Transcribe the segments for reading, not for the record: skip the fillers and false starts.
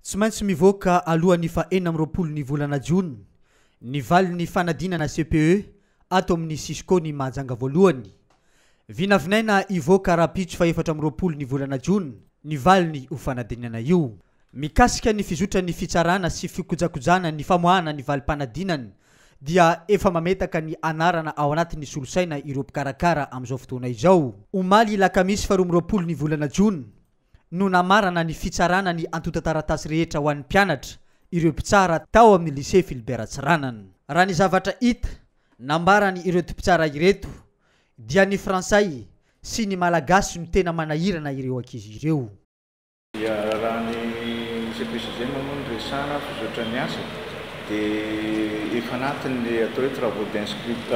Tsy maintsy mivoaka alohan'ny faha 26 ny volana jona ny valin'ny fanadinana CPE ato amin'ny Cisco ny Mahajanga voalohany. Vinavinaina hivoaka rahampitso faha 24 ny volana jona ny valiny io fanadinana io. Mikasika ny fizotran'ny fitsarana sy fikojakojana ny famoahana ny valim-panadinana dia efa mametaka ny anarana ao anatin'ny solosaina ireo mpikarakara amin'izao fotoana izao. Omaly alakamisy faha 22 ny volana jona no namarana ny fitsarana ny antontan-taratasy rehetra ho an'ny mpianatra ireo mpitsara tao amin'ny Lycée Philibert Tsiranana. Raha ny zavatra hita, nambarany ireto mpitsara ireto dia ny frantsay sy ny malagasy no tena manahirana ireo ankizy ireo. Dia raha ny CPCGM moa no resahana fizotran'ny asa dia efa anatin'ny atao hoe travaux d'inscrip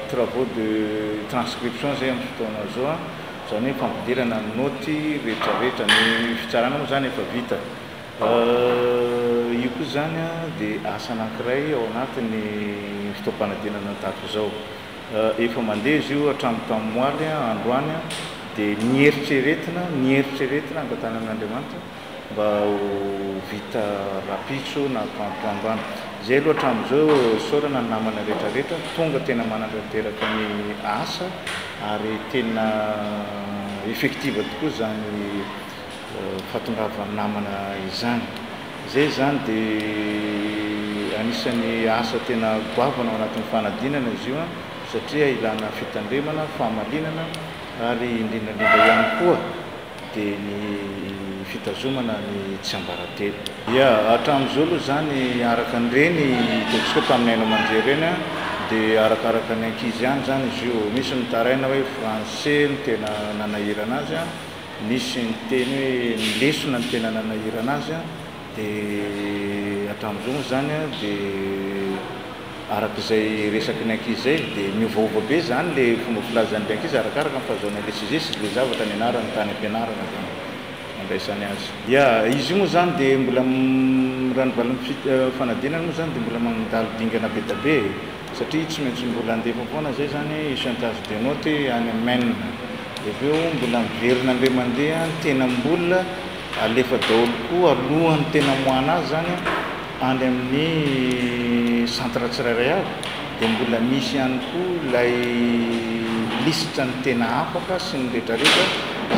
travaux de transcription izay amin'ny fotoana izao an, izany hoe fampidirana ny naoty rehetrarehetra, ny fitsarana moa izany efa vita. Io koa izany an dia asa anankiray ao anatin'ny fotoam-panadinana tahaka izao. Efa mandeha izy io hatramin'ny tamin'ny omaly, androany dia ny eritreretina, ny eritreretina angatahana amin'Andriamanitra mba ho vita rahampitso na atoandro any. Izay aloha hatramin'izao, isaorana ny namana rehetra rehetra tonga tena manatanteraka ny asa ary tena effective tokoa izany fahatongavan'ny namana izany. Izay izany dia anisan'ny asa tena goavana ao anatin'ny fanadinana izy io satria ilana fitandremana, fahamalinana ary indrindra indrindra ihany koa dia ny fitazomana ny tsiambaratelo. Ya, hatramin'izao aloha izany araka an'ireny hitantsika tamin'ny haino aman-jery ireny dia arakaraka ny ankizy ihany izany izy io. Misy mitaraina hoe français no tena nanahirana azy. Nisy niteny hoe ny lesona no tena nanahirana azy dia hatramin'izao moa izany dia araka izay resaky ny ankizy izay dia miovaova be izany ilay fomba filazan'ilay ankizy arakaraka ny fahazoana ilay sujet sy ilay zavatra nianarany tany am-pianarana izany andraisany azy. Ya, izy io moa izany dia mbola raha ny valin'ny fanadinana moa izany dia mbola mandalo dingana be dia be e. Satria tsy maintsy mbola andefa foana zay zany échantage de notes any amin'ny main. Dia avy eo mbola miverina indray mandeha ny tena mbola alefa daholo koa alohan'ny tena amoahana azy zany any amin'ny centre tsirairay avy dia mbola misy ihany koa ilay lisitra ny tena afaka sy ny retraretra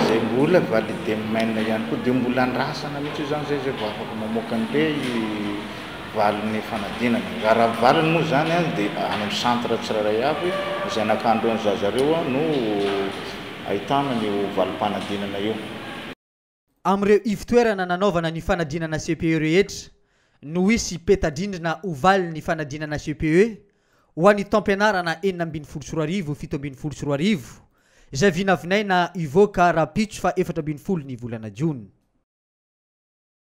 izay mbola valider main ihany koa dia mbola andrasana mihitsy io zany zay zay vao afaka mamoaka an'ilay Valin'ny fanadinana. Raha raha valiny moa izany dia any amin'ny centre tsirairay avy izay nakan'ireo ny zaza ireo no ahitana an'io valim-panadinana io. Amin'ireo ivotoerana nanaovana ny fanadinana CPE rehetra no hisy peta-drindrina ho valin'ny fanadinana CPE ho an'ny taom-pianarana 2016 2017 izay vinavinaina hivoaka rahampitso faha 14 ny volana jona.